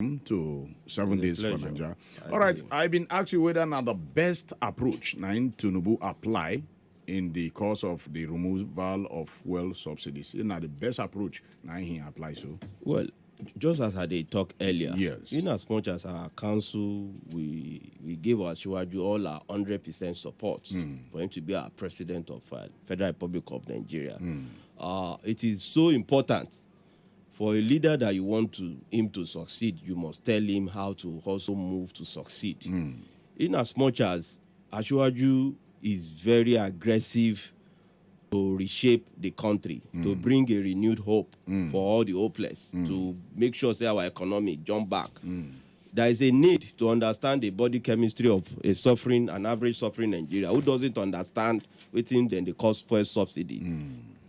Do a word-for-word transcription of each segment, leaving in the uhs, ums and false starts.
to seven days for Nigeria. All right, I been asked you whether now the best approach na im Tinubu apply in the course of the removal of fuel subsidies. Now the best approach na he apply so. Well, just as I dey talk earlier, Yes. In as much as our council, we we give our Shiwaju all our hundred percent support for him to be our president of uh, Federal Republic of Nigeria. Uh, it is so important for a leader that you want to him to succeed, you must tell him how to also move to succeed. In as much as Asiwaju is very aggressive to reshape the country, to bring a renewed hope for all the hopeless, to make sure say our economy jump back. There is a need to understand the body chemistry of a suffering, an average suffering Nigeria who doesn't understand wetin dem dey call fuel subsidy.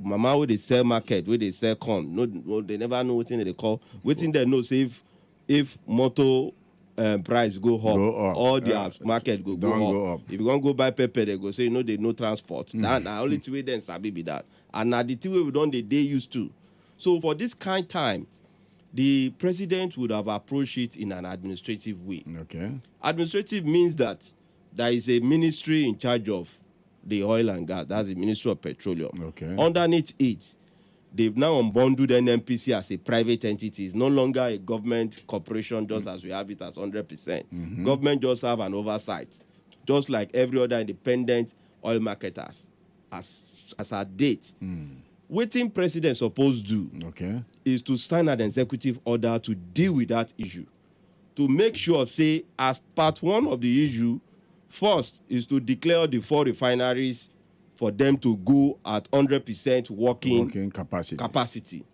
Mama wey dey sell market, wey dey sell corn, no, no, they never know wetin dem dey call. Wetin dem know say if if motor um, price go up, Go up. All their Uh, market go don go go up. Up. If you wan go buy pepper, they go say no, they no transport. That na only thing wey dem sabi be that. And na the thing wey we don dey dey used to. So for this kind time, the president would have approached it in an administrative way. Okay. Administrative means that there is a ministry in charge of the oil and gas. That's the Ministry of Petroleum. Okay. Underneath it, they've now unbundled N N P C as a private entity. It's no longer a government corporation, just as we have it as hundred percent. Government just have an oversight, just like every other independent oil marketers as as at date. Wetin president suppose do Okay. is to sign an executive order to deal with that issue, to make sure say as part one of the issue, first is to declare the four refineries for them to go at hundred percent working Working capacity. Capacity.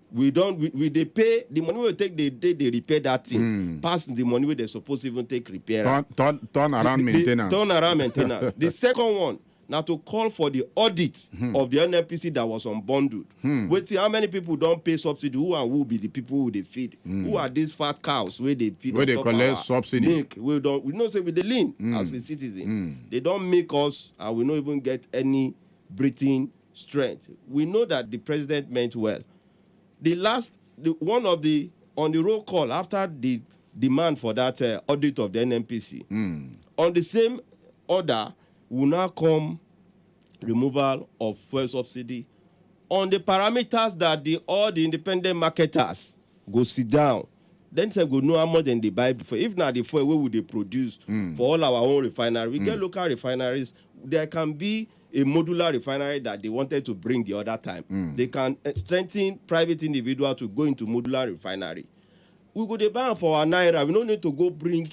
We don we, we dey pay the money wey we take dey dey dey repair that thing pass the money wey dem suppose even take repair am. Turn, turn, turn around The- maintenance. Turn around maintenance. The second one na to call for the audit of the N N P C that was unbundled. Wetin, how many people don pay subsidy? Who and who be the people who dey feed? Who are these fat cows wey dey feed Wey on dey top collect our subsidy. Milk? We don we know say we dey lean as a citizen. They don make us and we no even get any breathing strength. We know that the president meant well. The last, the, one of the on the roll call after the demand for that uh, audit of the N N P C, on the same order, will now come removal of fuel subsidy on the parameters that the all the independent marketers go sit down. Then they go know how much dem dey buy before. If na the fuel wey we dey produce for all our own refinery, we get local refineries. There can be a modular refinery that they wanted to bring the other time. They can uh, strengthen private individual to go into modular refinery. We go dey buy am for our naira. We no need to go bring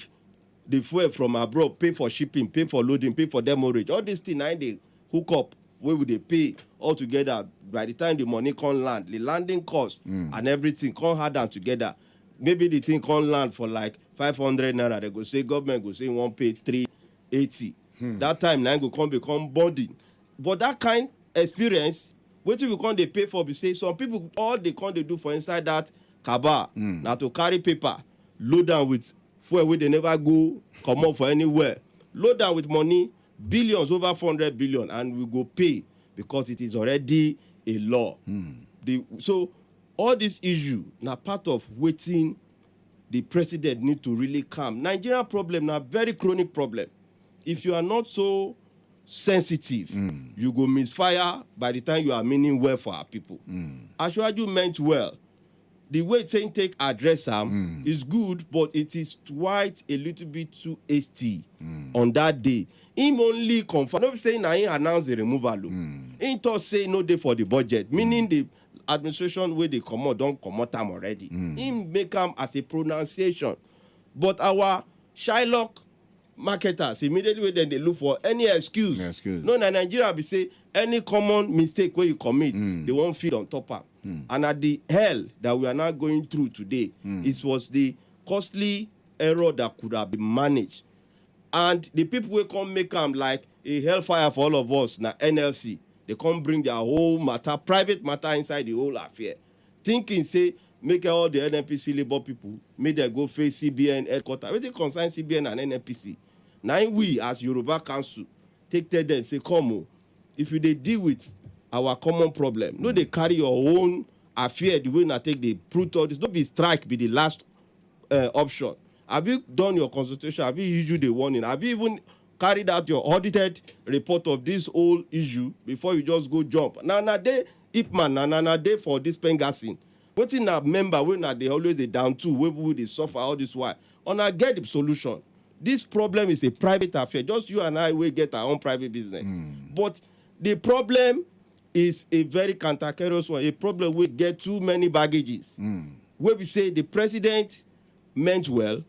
the fuel from abroad, pay for shipping, pay for loading, pay for demurrage. All these things na im dey hook up wey we dey pay all together. By the time the money come land, the landing cost and everything come add am together. Maybe the thing come land for like five hundred naira. They go say government go say e wan pay three eighty. That time na im go come become burden. But that kind experience, wetin we come dey pay for be say some people, all they come dey do for inside that cabal na to carry paper, load am with fuel wey dey never go comot for anywhere, load am with money, billions, over four hundred billion, and we go pay because it is already a law. The, so all this issue na part of wetin the president need to really calm. Nigeria problem na very chronic problem. If you are not so sensitive, you go misfire by the time you are meaning well for our people. Asiwaju meant well. The way thing take address am is good, but it is quite a little bit too hasty on that day. Him only confirm, no be say na him announce the removal o. Him talk say e no dey for the budget, meaning the administration wey dey comot don comot am already. Him make am as a pronunciation. But our Shylock marketers, immediately wey dem dey look for any excuse. Excuse. No, na Nigeria be say any common mistake wey you commit, they wan feed on top am. And at the hell that we are now going through today, it was the costly error that could have been managed. And the people wey come make am like a hellfire for all of us na N L C. They come bring their whole matter, private matter inside the whole affair, thinking say make all the N N P C labour people make dem go face C B N headquarter. Wetin concern C B N and N N P C? Na im we as Yoruba Council take tell dem say, come o, if you dey deal with our common problem, no dey carry your own affair the way una take dey put all this. No be strike be the last uh, option? Have you done your consultation? Have you issued a warning? Have you even carried out your audited report of this whole issue before you just go jump? Now, now they Ipman, now, now, now they for this Pengasin. Wetin na member wey na dey always dey down to, wey we dey suffer all this while. Una get the solution. This problem is a private affair. Just you and I, we get our own private business. But the problem is a very cantankerous one. A problem we get too many baggages. Where we say the president meant well.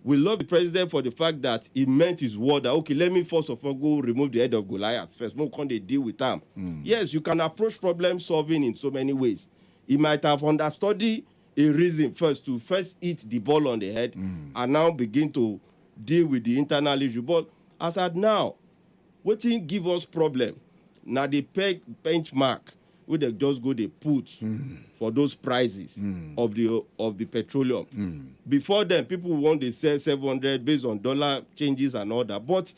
We love the president for the fact that he meant his word that, okay, let me first of all go remove the head of Goliath first. Mo come dey deal with am. Yes, you can approach problem solving in so many ways. He might have understudied a reason first to first hit the ball on the head and now begin to deal with the internal issue. But as at now, wetin give us problem na the peg benchmark wey dem just go dey put for those prices of the of the petroleum. Before then, people wan dey sell seven hundred based on dollar changes and all that, but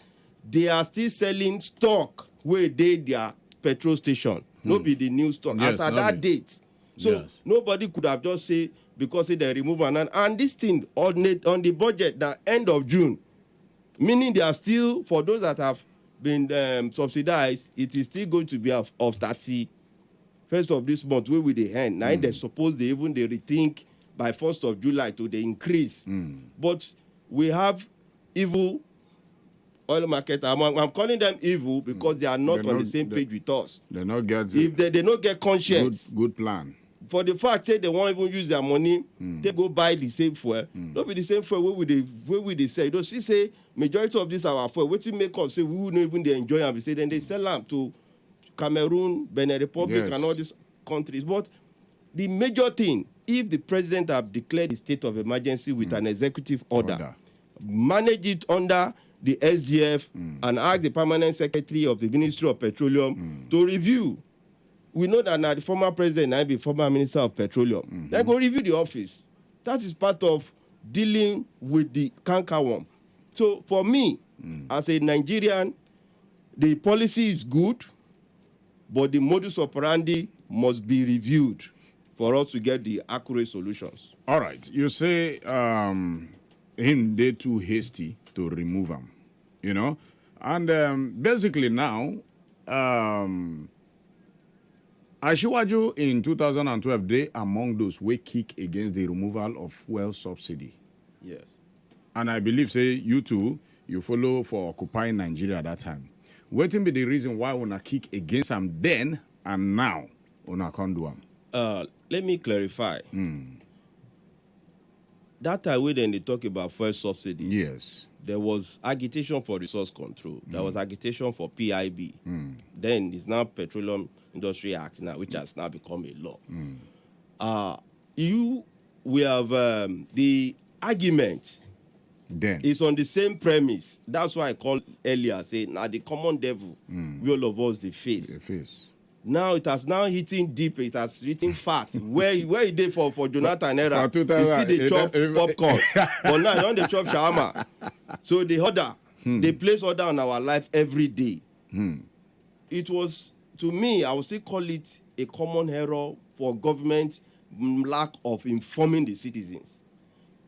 they are still selling stock wey dey their petrol station, no be the new stock. Yes, as at no that be. Date, so Yes. Nobody could have just say because say dem remove am. And, and this thing on the, on the budget, na end of June, meaning they are still, for those that have been um, subsidized, it is still going to be of, of thirty first of this month wey we dey end. Na im dem suppose dey even dey rethink by first of July to dey increase. But we have evil oil market. I'm, I'm calling them evil because they are not They on the not- same they- page with us. They not get If they, they no get good conscience good plan. For the fact say they won't even use their money, they go buy the same fuel. No be the same fuel wey we dey wey we dey sell. You don see say majority of this our fuel. Wetin make us say we no even dey enjoy am be say then they sell am to Cameroon, Benin Republic, Yes. and all these countries. But the major thing, if the president have declared the state of emergency with an executive order, Order. Manage it under the S D F and ask the permanent secretary of the Ministry of Petroleum to review. We know that now the former president and the former minister of petroleum, they go review the office. That is part of dealing with the cankerworm. So for me, as a Nigerian, the policy is good, but the modus operandi must be reviewed for us to get the accurate solutions. All right. You say um, him they too hasty to remove him, you know? And um, basically now, um, Ashiwaju in two thousand and twelve, they among those we kick against the removal of fuel subsidy. Yes. And I believe say you too, you follow for occupying Nigeria that time. Wetin be the reason why una kick against am then and now una can't do am? Uh, let me clarify. Mm. That time when they talk about fuel subsidy, Yes. there was agitation for resource control. There was agitation for P I B. Then it's now Petroleum Industry Act now, which has now become a law. Uh, you we have um, the argument Then. It's on the same premise. That's why I called earlier, say, now the common devil, we all of us the face. The face. Now it has now hitting deep, it has hitting fat. Where where e dey for for Jonathan era, For two thousand, you see the it- chop it- popcorn, but now you don dey chop shawarma. So the order, they place order on our life every day. It was, to me, I would still call it a common error for government, mm, lack of informing the citizens.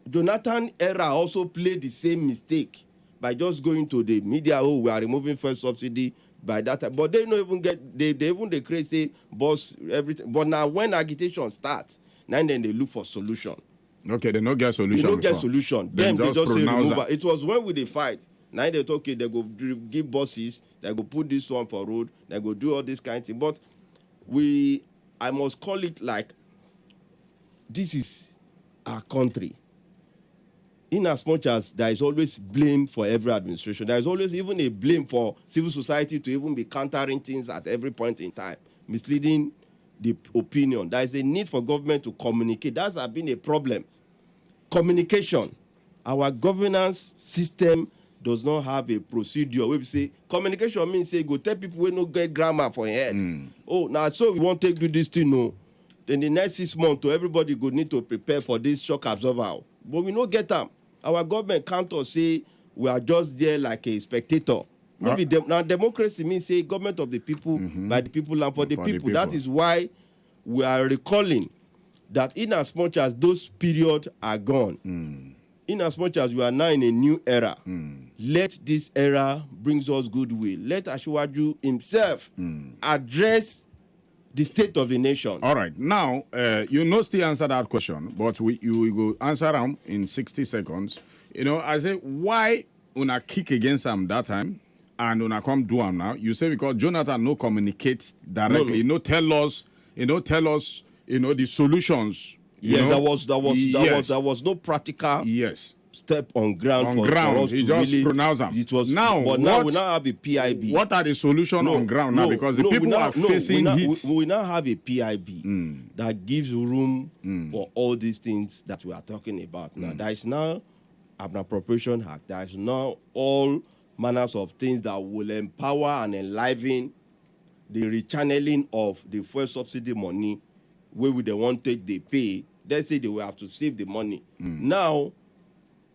Jonathan era also played the same mistake by just going to the media, "Oh, we are removing fuel subsidy by that time." But they no even get, they, they even dey create say, "Boss, everything." But now when agitation starts, now then they look for solution. Okay, they no get They solution no get before. Solution. Then Then they just just say pronounce remove am. It was when we dey fight. Now they talk, okay, they go dri- give buses, they go put this one for road, they go do all this kind of thing. But we, I must call it like, this is our country. In as much as there is always blame for every administration, there is always even a blame for civil society to even be countering things at every point in time, misleading the opinion. There is a need for government to communicate. That's been a problem. Communication. Our governance system does not have a procedure. We say communication means say go tell people wey no get grammar for head. Oh, now so we want to do this thing, no. Then the next six months, to everybody go need to prepare for this shock absorber. But we no get am. Our government count us say we are just there like a spectator. No be dem- now democracy means say government of the people, by the people, and for the For the people. That people. Is why we are recalling that in as much as those period are gone, in as much as we are now in a new era, let this era brings us goodwill. Let Asiwaju himself address the state of the nation. All right. Now, uh, you no still answer that question, but we you will go answer am in sixty seconds. You know, I say, why una kick against am that time and una come do am now? You say because Jonathan no communicate directly, no tell us, you know, tell us, you know, the solutions. You Yes, know? there was there was there Yes. was there was no practical Yes. step on ground On for, ground, for us he to just really. pronounce am. It was Now, but now what- we now have a P I B. What are the solution No, on ground no, now? Because the no, we people now, are no, facing we now, heat. We, we now have a P I B that gives room for all these things that we are talking about now. There is now an appropriation act. There is now all manners of things that will empower and enliven the rechanneling of the fuel subsidy money wey we dey wan take dey pay. Dem say they will have to save the money. Now,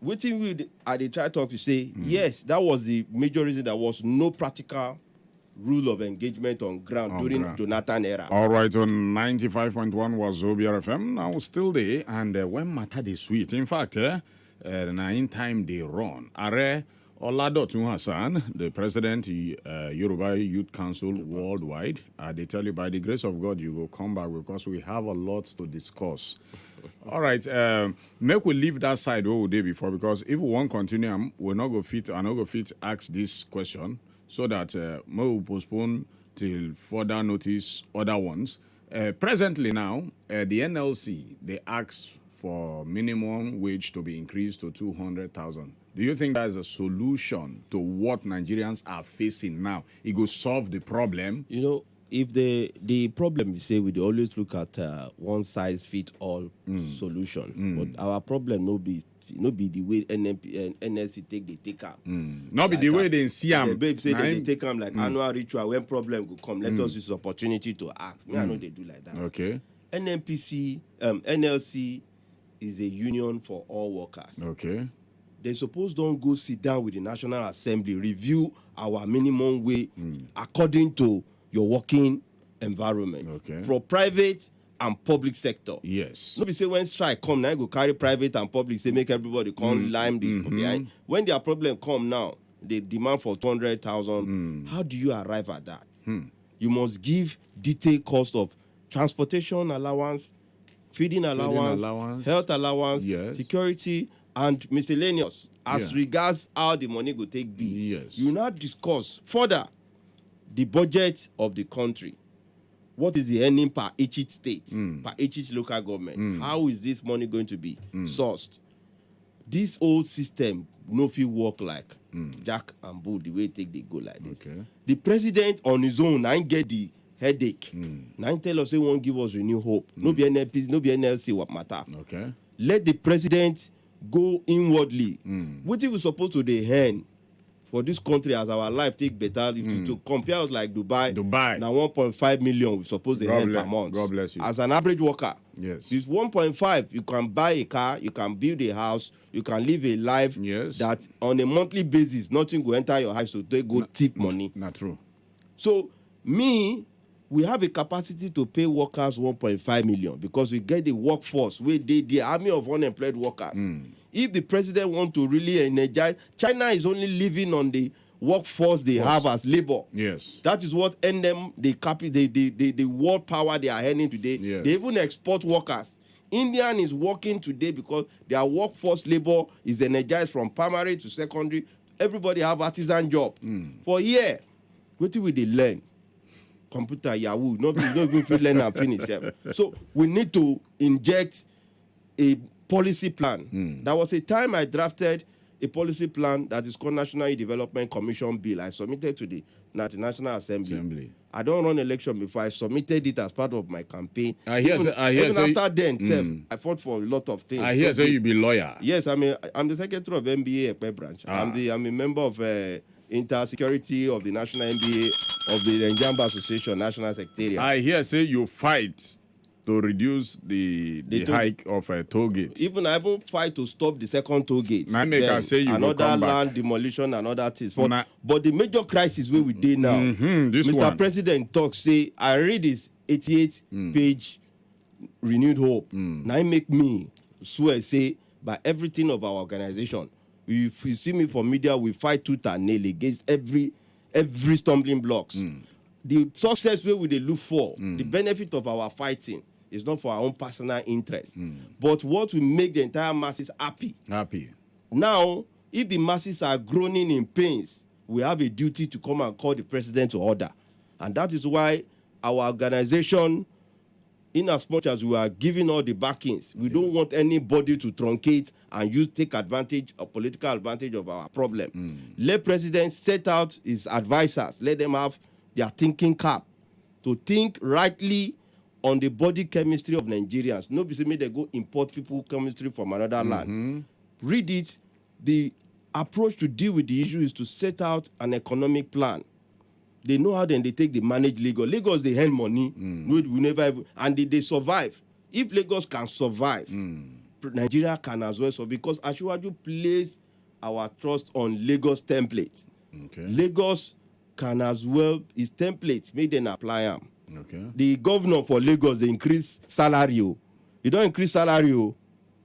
wetin we dey- I dey try talk to say, yes, that was the major reason there was no practical rule of engagement on ground On during ground. Jonathan era. All right, on ninety-five point one Wazobia F M, now still there, and uh, when matter dey sweet. In fact, eh, uh, na in time dey run. Are Oladotun Hassan, the president, uh, Yoruba Youth Council worldwide, uh, they tell you by the grace of God, you go come back because we have a lot to discuss. All right, um, make we leave that side where we dey before, because if we wan continue am, we no go fit, I no go fit ask this question, so that uh, make we postpone till further notice other ones. Uh, presently now, uh, the N L C, they ask for minimum wage to be increased to two hundred thousand. Do you think that is a solution to what Nigerians are facing now? It go solve the problem. You know, if the the problem you say we dey always look at uh, one size fit all solution, but our problem no be no be the way N M P, uh, N L C take dey take am. Not be the way they see am. The babe say Na they im- dey take am like annual ritual. When problem go come, let us use opportunity to ask. Me, I no dey do like that. Okay. N M P C, um, N L C is a union for all workers. Okay. They suppose don go sit down with the National Assembly, review our minimum wage according to your working environment Okay. for private and public sector. Yes. No be say when strike come, now you go carry private and public, say make everybody come lime the for behind. When their problem come now, they demand for two hundred thousand. How do you arrive at that? You must give detailed cost of transportation allowance, feeding allowance, allowance. Health allowance, Yes. Security, and miscellaneous as Yeah. regards how the money go take be. Yes. You now discuss further the budget of the country. What is the earning per each, each state, per each, each local government? How is this money going to be sourced? This old system no fit work like jack and bull the way take dey go like this. Okay. The president on his own na him get the headache. Na him tell us say he wan give us renew hope. No be N L P, no be N L C wa- matter. Okay. Let the president go inwardly. Wetin we suppose to dey earn for this country as our life take better, if you to compare us like Dubai, Dubai. Na one point five million we suppose dey God earn per bless- month. God bless you. As an average worker, Yes. This one point five, you can buy a car, you can build a house, you can live a life Yes. That on a monthly basis, nothing go enter your house to take go thief money. Not true. So me, we have a capacity to pay workers one point five million because we get the workforce wey dey the army of unemployed workers. If the president want to really energize, China is only living on the workforce they have as labor. Yes. That is what earn them the capi- the, the, the, the world power they are earning today. Yes. They even export workers. Indian is working today because their workforce labor is energized from primary to secondary. Everybody have artisan job. For here, wetin we dey learn? Computer, Yahoo, no be no even fit learn and finish sef. So we need to inject a policy plan. There was a time I drafted a policy plan that is called National Youth Development Commission Bill. I submitted to the na- the National Assembly. Assembly. I don't run election before. I submitted it as part of my campaign. I hear Even, say- I hear even say- after then, sef, I fought for a lot of things. I hear But say the- you be lawyer. Yes, I'm a I'm the secretary of N B A Ekpe branch. Ah. I'm the I'm a member of uh, Inter Security of the National N B A of the Njamba Association National Secretariat. I hear say you fight to reduce the the, The toll- hike of a toll gate. Even I even fight to stop the second toll gate. Na make I Then say you go another come back. Land demolition, another thing. But, Na- but the major crisis where we dey now, Mhm, this Mister one. President talk say I read this eighty-eight Mm. page renewed hope. Now it make me swear say by everything of our organization. If you see me for media, we fight tooth and nail against every every stumbling blocks. The success wey we dey look for, the benefit of our fighting is not for our own personal interest, but what will make the entire masses happy. Happy. Now, if the masses are groaning in pains, we have a duty to come and call the president to order. And that is why our organization, in as much as we are giving all the backings, we don't want anybody to truncate and use take advantage or political advantage of our problem. Let president set out his advisors, let them have their thinking cap to think rightly on the body chemistry of Nigerians. No be say make dem go import people chemistry from another land. Read it. The approach to deal with the issue is to set out an economic plan. They know how dem dey take dey manage Lagos. Lagos dey earn money wey we never even, and they dey survive. If Lagos can survive, Nigeria can as well. So because Asiwaju place our trust on Lagos template, Okay. Lagos can as well, is template, make dem apply am. Okay. The governor for Lagos dey increase salary o. You don increase salary o.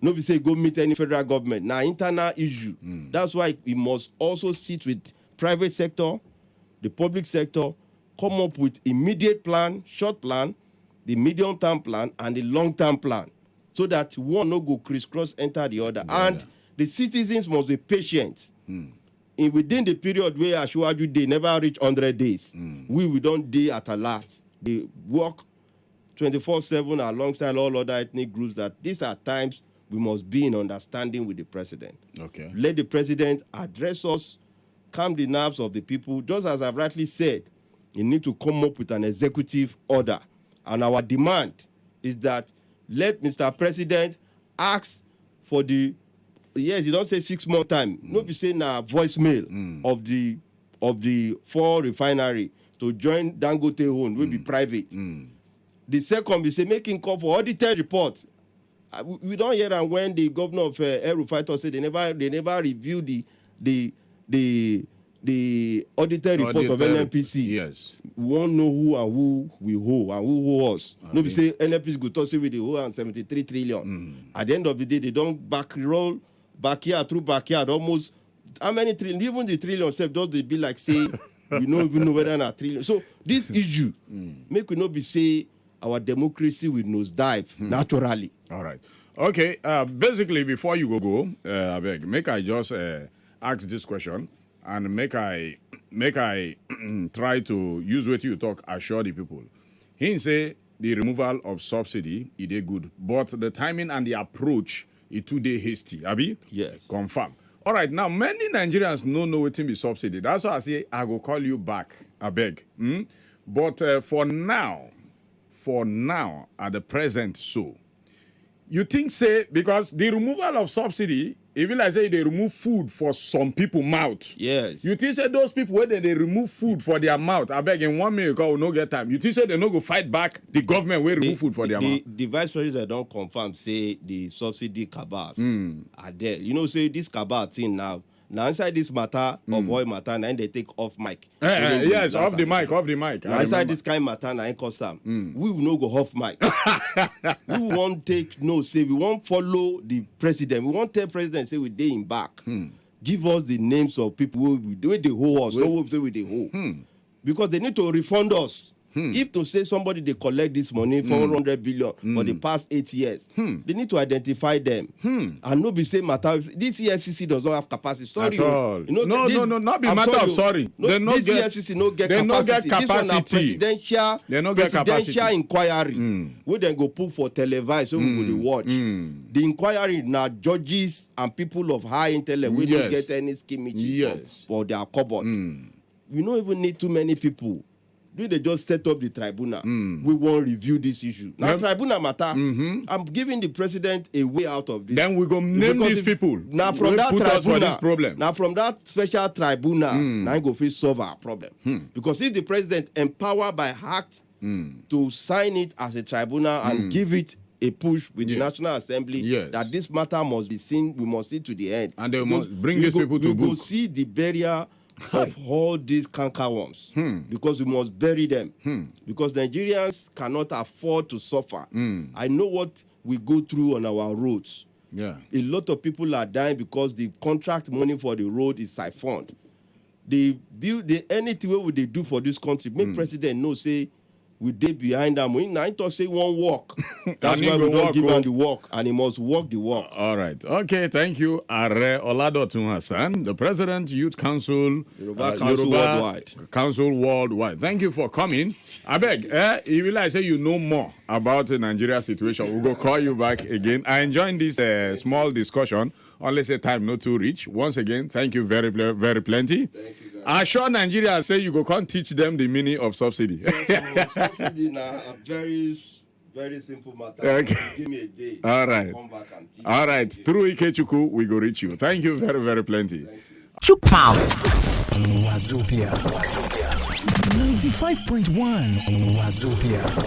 No be say go meet any federal government. Na internal issue. That's why we must also sit with private sector, the public sector, come up with immediate plan, short plan, the medium term plan, and the long term plan, so that one no go crisscross enter the other. And the citizens must be patient. In within the period where Asiwaju dey never reach hundred days, we we don dey at alert. Dey work twenty-four seven alongside all other ethnic groups, that these are times we must be in understanding with the president. Okay. Let the president address us, calm the nerves of the people. Just as I've rightly said, he need to come up with an executive order. And our demand is that let Mister President ask for the, yes, he don say six month time. No be say na voicemail of the of the four refinery to join Dangote own wey be private. The second be say make him call for audited report. Uh, we, we don hear am when the governor of uh, El Rufai talk say they never they never review the the the the audited report of Audited N N P C. Yes. We wan know who and who we owe and who owe us. No be Okay. Say N N P C go talk say we dey owe am seventy-three trillion. At the end of the day, they don back roll backyard through backyard almost how many trillion? Even the trillion sef just dey be like say we no even know whether na trillion. So this issue, make we no be say our democracy will nosedive naturally. All right. Okay. Uh, basically, before you go, go, uh, I beg, make I just uh, ask this question and make I make I try to use what you talk assure the people. He say the removal of subsidy it is good, but the timing and the approach it too dey hasty. Abi? Yes. Confirm. All right. Now many Nigerians no know wetin be subsidy. That's why I say I go call you back. I beg. Hmm? But uh, for now, for now at the present so you think say because the removal of subsidy e be like say they remove food for some people mouth. Yes. You think say those people wey dey dey remove food for their mouth, I beg in one minute because we no get time, you think say they no go fight back the government wey remove food for their the, mouth? The vice president don confirm say the subsidy cabals are there. You know say this cabal thing now, na inside this matter of oil matter na im dey take off mic. Eh, eh, During yes, last off the mic, administration. Off the mic. I Na inside remember. This kind matter na im cause am. We no go off mic. We wan take no say we wan follow the president. We wan tell president say we dey in back. Give us the names of people wey we wey dey owe us. No hope say we dey owe. Because they need to refund us. If to say somebody dey collect this money, four hundred billion for the past eight years, they need to identify them. And no be say matter this E F C C does not have capacity. Sorry, At o. all. You know, No, this, no, no, not be I'm matter sorry of o. Sorry. No, They no this get- E F C C no get they no capacity. Get This one na capacity. presidential They no get presidential capacity. Inquiry wey dem go put for televised so we go dey watch. The inquiry na judges and people of high intellect wey no Yes. Get any scheme Yes. for, for their cupboard. We no even need too many people. We dey just set up the tribunal. We wan review this issue. Na Then- tribunal matter. I'm giving the president a way out of this. Then we go name Because these if- people na from wey that put tribunal, us for this problem. Na from that special tribunal na im go fit solve our problem. Because if the president empower by act to sign it as a tribunal and give it a push with the Yes. National Assembly Yes. that this matter must be seen, we must see to the end. And they Because must bring we these go, people to we go book. See the burial of all these cankerworms because we must bury them because Nigerians cannot afford to suffer. I know what we go through on our roads. Yeah. A lot of people are dying because the contract money for the road is siphoned. The bill, the anything wey we dey do for this country, make president know say we dey behind am. He na him talk say he wan work. That's And he why go we don work give o. am the work, and he must work the work. All right. Okay. Thank you, Are Oladotun Hassan, the President, Youth Council, Yoruba Council Worldwide. Council Worldwide. Thank you for coming. I beg, eh, you realize say you know more about the Nigeria situation. We'll go call you back again. I enjoying this uh, small discussion. Only say time not too rich. Once again, thank you very, very, very plenty. I assure Nigeria say you go come teach them the meaning of subsidy. Subsidy na a very, very simple matter. Okay. Give me a day. All right. Come back and teach All right. you. Through Ikechukwu, we go reach you. Thank you very, very plenty. Chook mouth. Wazobia. ninety-five point one Wazobia.